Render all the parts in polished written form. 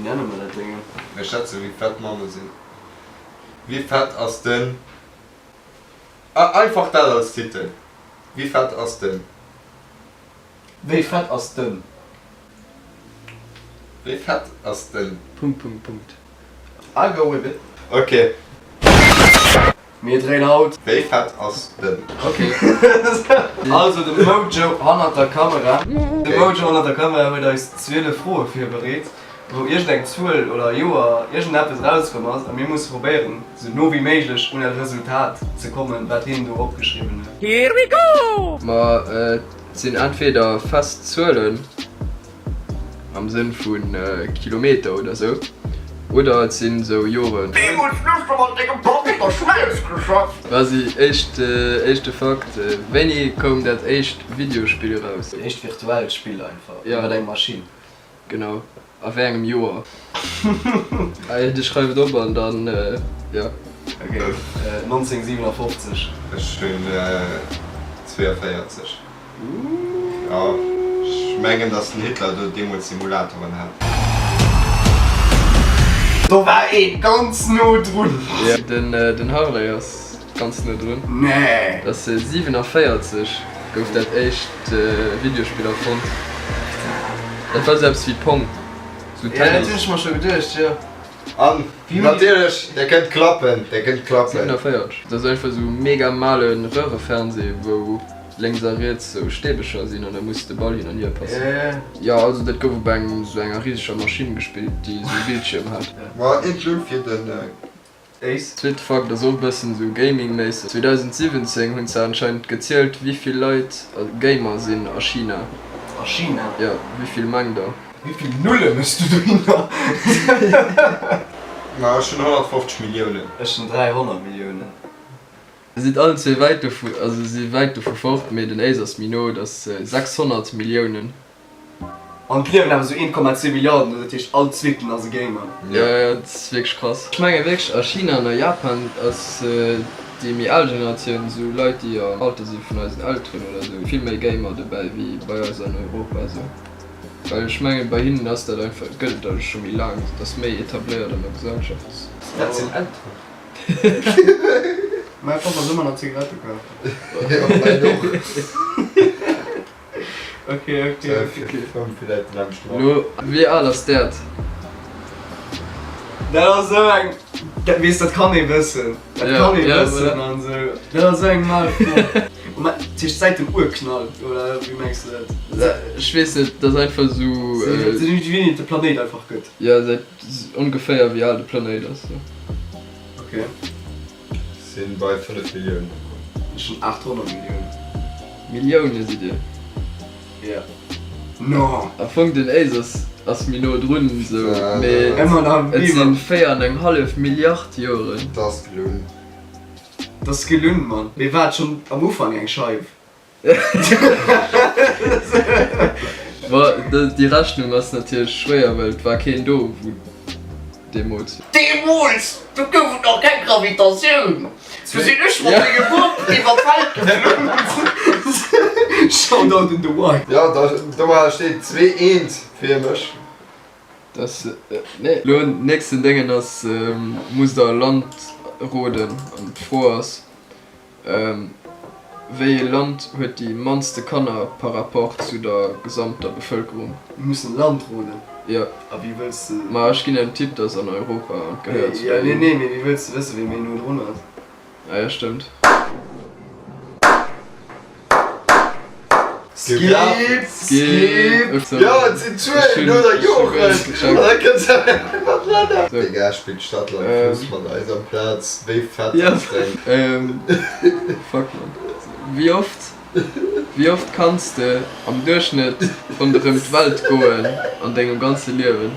nenne mer dat Déngen? Mir schätzen, wéi fett Mamme sinn. Wéi fett ass den. Einfach dat als Titel, Wéi fett ass den. Wéi fett ass den. Wéi fett ass den. Punkt Punkt Punkt. I'll go with it. Ok. Mir dréien haut. Wéi fett ass den. Ok. Also de Mojo hannert der Kamera. De Mojo hannert der Kamera huet eis 12 Froe virbereet, wou iergendeng Zuel oder Joer, iergendeppes erauskomm ass a mir musse probéieren sou no wéi méiglech un dat Resultat ze kommen, wat hien do opgeschriwwen huet. Here we go! Ma et sinn entweder fest Zuelen am Sënn vu Kilometer oder sou, oder et sinn sou Joren. Deemools hues de mat dengem Papp op der Schmelz geschafft. Vas-y, éischt, éischte Fakt, Wéini koum dat éischt Videospill eraus? Dat éischt virtuellt Spill einfach, iwwer eng Maschinn. Genau. A wéi engem Joer? Ech schreiw et op an dann, jo. Ok, 1957. Ech hunn 42. Jo, ech mengen, datt den Hitler do deemools Simulatoren hat. Do war een ganz no drun. Den Harley ass ganz no drun. Nee! Dat ass 47 gouf dat éischt Videospill erfonnt. Dat war sou eppes wéi Pong, sou Ja, dat Tennis. hunn ech mer scho geduecht, jo. An natierlech, der kënnt klappen, der kënnt klappen. 47. Dat ass einfach sou mega male Röhrefernseh, wou lénks a riets sou Stäbecher sinn an da muss de Ball hin an hier passen. Jo, also dat gouf op engem sou enger riseger Maschinn gespillt, déi sou e Bildschierm hat. Ma eent Null fir den Ace. Zweete Fakt ass och e bëssen esou Gaming-méisseg. 2017 hunn se anscheinend gezielt, wéi vill Leit Gamer sinn a China. A China? Jo, wéi vill mengt der? Wéi vill Nulle méchs du dohinner? Ma ech hunn 150 Milliounen. Ech hunn 300 Milliounen. Sidd allen zwee wäit dovu, also si wäit dovu fort, mee den Ace ass méi no, et ass 600 Milliounen. An et liewen awer esou 1,2 Milliarden do, dat heescht all zweeten ass e Gamer. Jo, jo, dat ass wierklech krass. Ech menge wierklech a China an a Japan ass déi méi al Generatioun, esou Leit déi am Alter si vun eisen Elteren oder esou, vill méi Gamer dobäi wéi bei eis an Europa esou. Well ech mengen bei hinnen ass dat einfach, gëtt et dat scho méi laang, et ass méi etabléiert an der Gesellschaft. Dat sinn Elteren. Mäi Papp ass ëmmer nach Zigarette kafen. Jo, mäin och. Ok, ok, ok. Lo, wéi al ass d'Äerd? Dat ass esou eng, dat weess, dat kann ee wëssen, dat kann ee wëssen an esou. Dat ass esou eng mal Fro. Moment, dat heescht säit dem Urknall, oder wéi mengs de dat? Ech weess net, dat ass einfach esou. Säit wéini et de Planéit einfach gëtt? Jo, säit ongeféier wéi al de Planéit ass. Ok. Sinn bei 5 Milliounen ukomm. Ech hunn 800 Milliounen. Millioune sidd dir? Jo. No. Am Fong den Ace ass ass méi no drun sou, mee Et et sinn 4 an eng hallef Milliard Joren. 't ass gelunn. 't ass gelunn, Mann. Mee war et schonn am Ufank eng Scheif? Bon, déi Rechnung ass natierlech schwéier, well et war keen do, wou deemools. Deemools, do gouf et nach keng Gravitatioun, du sinn ech mat mengem Bop iwwer d'Feld geflunn. Shoutout un de White. Jo, domadder steet 2, eent fir mech. Dass, nee. Lo nächsten Déngen ass, musst der e Land roden an d'Fro ass, Wéi ee Land huet déi mannste Kanner par rapport zu der gesamter Bevëlkerung? Mir mussen e Land roden. Jo. A wéi wëlls de. Ma ech ginn en Tipp, dat ass an Europa an gehéiert zu Jo, der nee, EU. nee, mee wéi wëlls de wëssen, wéi méi no drun ass? Ah jo, stëmmt. Skip, skip. Jo, et sinn Zuelen no der Joren an da kënnt mat Länner. Digga, spillt Stadt Land Fluss mat eis amplaz. Wéi fett ass deng. Fuck man. Wéi oft, wéi oft kanns de am Duerchschnëtt ronderëm d'Welt goen an dengem ganze Liewen?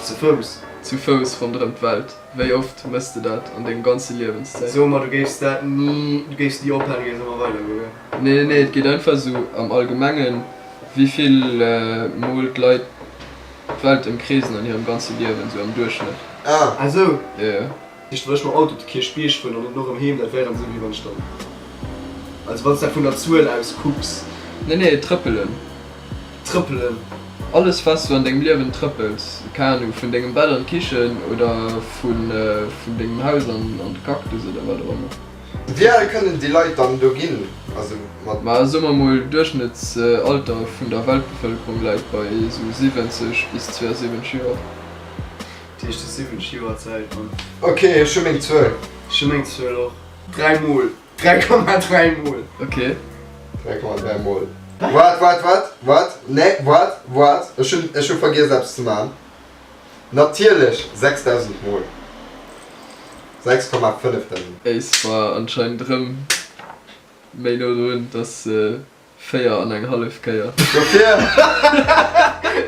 Zu Fouss. Zu Fouss ronderëm d'Welt. Wéi oft mëss de dat an dengem ganze Liewenszäit? So mer, du géifs dat ni, du géifs ni ophalen, du géifs ëmmer weider goen. Nee, nee, nee, et geet einfach esou am Allgemengen, wéivill Mol d'Leit d'Welt ëmkreesen an hirem ganze Liewen, esou am Duerchschnëtt. Ah. Ah sou. Jo, jo. Heescht, wann ech mam Auto op de Kierchbierg fueren an net no erëm heem, dat wär dann esou wéi wann ech dann, also wann s dat vun der Zuel aus kucks. Nee, nee, trëppelen. Trëppelen. Alles wat s du an dengem Liewen trëppels, keng Ahnung, vun dengem Bett an d'Kichen oder vun dengem Haus an de Cactus oder wat och ëmmer. Wéi al kënnen déi Leit dann do ginn? Also mat. Ma soe mer mol, Duerchschnëttsalter vun der Weltbevëlkerung läit bei esou 70 bis 72 Joer. Dat heescht, du hues 70 Joer Zäit, Mann. Ok, ech hu meng Zuel. Ech hu meng Zuel och. 3 mol. 3,3 mol. Ok. 3,3 mol. Waart, waart, waart, waart, nee, waart, waart, ech hunn, ech hu vergiess eppes ze maachen. Natierlech 6000 mol. 6,5 dausend. Ace war anscheinend erëm méi no drun, dass 4 an eng hallef Kéier. Dofir!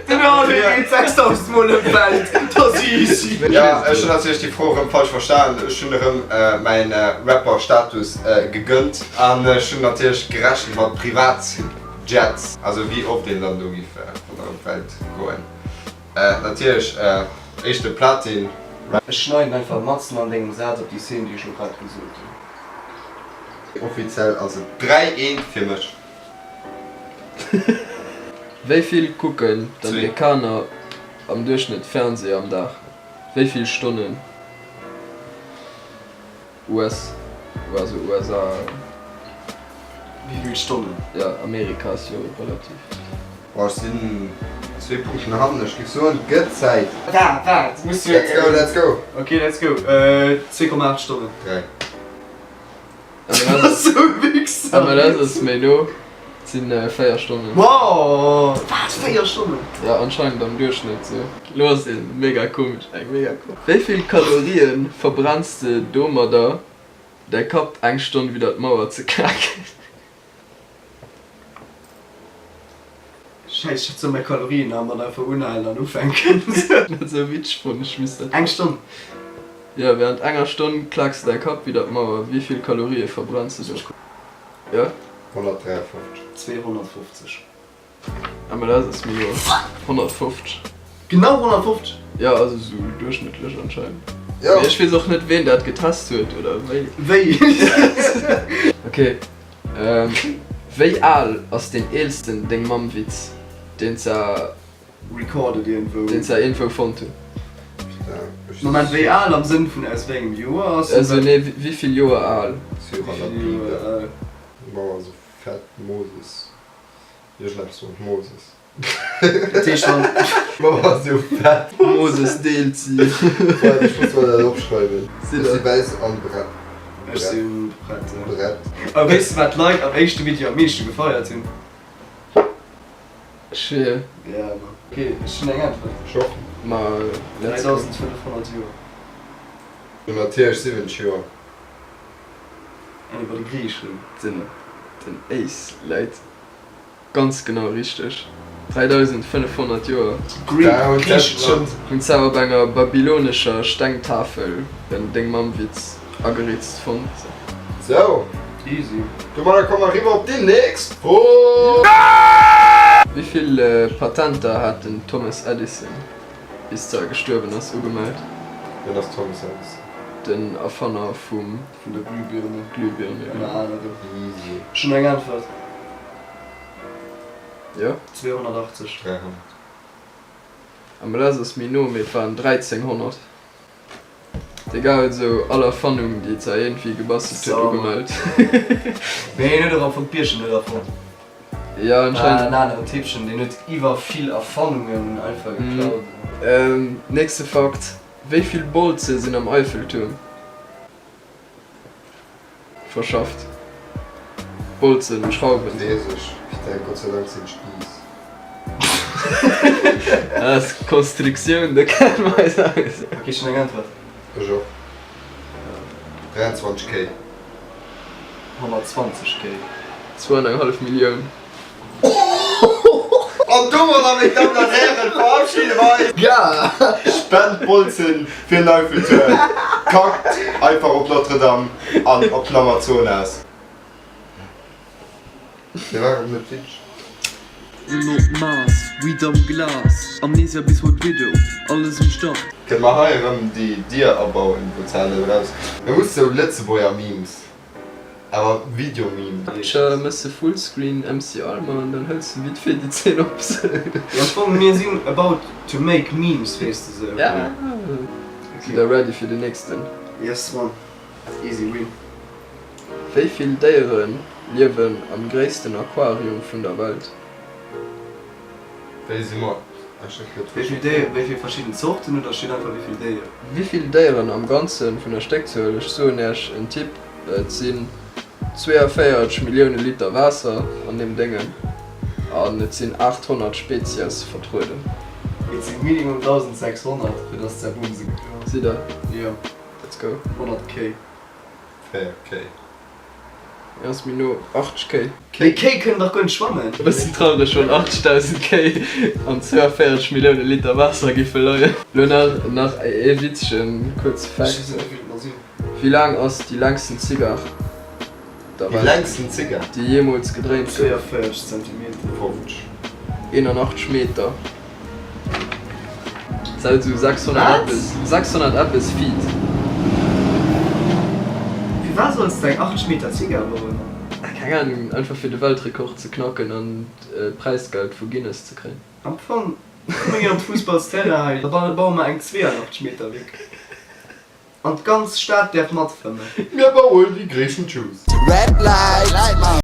Den Arne geet 6000 mol ëm d'Welt, dat ass easy. Jo, ech hunn natierlech déi Fro erëm falsch verstan. Ech hunn erëm mäin Rapper-Status gegënnt an ech hunn natierlech gerechent mat Privatjets, also wéi oft een dann do giff ronderëm d'Welt goen. Natierlech éischte Platin. Ech schneiden einfach matzen an dengem Saz op déi Szene déi ech lo grad gesot hunn. Offiziell ass et 3, eent fir mech. Wéi vill kucken d'Amerikaner am Duerchschnëtt Fernsee am Dag? Wéi vill Stonnen? US, also USA. Wéi vill Stonnen? Jo, Amerika ass jo relativ. Boah, ech sinn zwee Punkten hannen. Ech géif soen, gëtt Zäit. Waart, waart, muss jo. Let's go, let's go. Ok, let's go. 2,8 Stonnen. 3. MLS ass méi no, et sinn 4 Stonnen. Wow! Wat? 4 Stonnen? Jo, anscheinend am Duerchschnëtt sou. Lo ass een mega komesch, eng mega komesch. Wéi vill Kalorien verbrenns de domadder däi Kapp eng Stonn widder d'Mauer ze klaken? Schäiss, ech hätt soll mäi Kalorienarmband einfach unhalen an ufänken. Dat esou witzeg fonnt, ech misst dat. Eng Stonn? Jo, während enger Stonn klaaks de däi Kapp widder d'Mauer. Wéi vill Kalorië verbrenns de do? Jo? 153. 250. MLS ass méi no. 150. Genau 150? Jo, also esou duerchschnëttlech anscheinend. Jo. Mee ech weess och net ween dat getest huet oder wéi. Wéi? Ok, wéi al ass deen eelsten Deng Mamm Witz deen se Recorded iergendwou. Deen se iergendwou fonnt hunn? Moment, wéi al am Sënn vun aus wéi engem Joer ass? Also nee, wéi vill Joer al? Wéi vill Joer al? Mauer esou fett Moses. Iergendeppes mat Moses. Dat heescht dann. Mama ass esou fett. Moses deelt si. Waart, ech muss mer dat opschreiwen. Ech si wäiss an brett. Ech si prett. Brett. A weess de wat d'Leit am éischte Video am meeschte gefeiert hunn? Schwier. Ja Mann. Ok, ech hunn eng Äntwert. Ech och. Ma let's go. 3500 Joer. Hunn natierlech 70 Joer. Eng iwwer de Griichen. Den Ace läit ganz genau richteg, 3500 Joer. Griicheland. Hunn zwar op enger babylonescher Stengtafel en Deng Mamm Witz ageritzt fonnt. Sou, Easy. domadder komme mer eriwwer op déi nächst Fro. Wéi vill Patenter hat den Thomas Edison, bis er gestuerwen ass, ugemellt? Wien ass Thomas Edison? Den Erfanner vum. Vun der Glühbirne. Glühbirne, Ënner anerem. Easy. Ech hunn eng Äntwert. Jo? 280. 300. MLS ass méi no, mee et waren 1300. De Gars huet esou all Erfannung, déi et iergendwéi gebastelt huet, ugemellt. Mee hien huet och am Fong d'Bierchen net erfonnt. Jo, anscheinend. En aneren Typchen, deen huet iwwer vill Erfannungen einfach geklaut. Nächste Fakt, Wéi vill Bolze sinn am Eiffeltuerm verschafft? Bolzen, Schrauwen. Weess ech, putain, Gott sei Dank sinn d'Spiiss. Dat ass Konstruktioun, do kenne mer eis aus. Ok, ech hunn eng Äntwert. Ech och. 23 Kéi. 120 Kéi. Zwou an eng hallef Millioun. An domadder, meng Dammen an Hären, verabschide mer eis. Spent Bolzen fir den Eiffeltuerm, kackt einfach op Notre Dame an op den Amazonas. Dee war erëm net witzeg. Un op Mars, Weed am Glas, Amnesia bis White Widow, alles um Start. Kënne mer hei erëm déi Dier abauen, wou d'Zahn net eraus. Mir mussen sou Lëtzebuerger Memes. Awer Video-Meme. Tja, mëss de Fullscreen MC Almer an dann hëls de vite fait déi 10 op. Jo, am Fong, mir sinn about to make memes, weess de sou. Ja. Sidd der ready fir den nächsten? Yes man, easy win. Wéi vill Déiere liewen am gréissten Aquarium vun der Welt? Wéi si mer? Wéi vill Déieren, wéi vill verschidden Zorten oder steet einfach wéi vill Déieren? Wéi vill Déieren am Ganzen vun der Stéckzuel? Ech soen Iech en Tipp, Et sinn 42 Millioune Liter Waasser an deem Déngen an et sinn 800 Spezies vertrueden. Et si minimum 1.600, fir dass der Bumse. Sidd der? Jo. Let's go. 100 Kéi. 4 Kéi. Ass méi no, 80 Kéi. Déi Kéi kënnen dach guer net schwammen. E bëssen traureg wann 80.000 Kéi an 42 Millioune Liter Waasser giffe leien. Lo nach nach ee witzegen kuerze Ech Fact. weess net wéivill et mer sinn. Wéi laang ass déi längsten Zigar der Déi Welt, längsten Zigar? déi jeemools gedréint gouf? 42 Zentimeter. 50. 81 Meter. Seit sou 600 eppes, 600 eppes Feet. Firwat solls de eng 80 Meter Zigar bauen? Keng Ahnung, einfach fir de Weltrekord ze knacken an d'Präisgeld vu Guinness ze kréien. Am Fong, komm mir ginn op d'Fussballsterrain hei, da baue mer eng 82 Meter Wick. An d'ganz Stad däerf matfëmmen. Mir bauen déi gréissten Juice. Red light.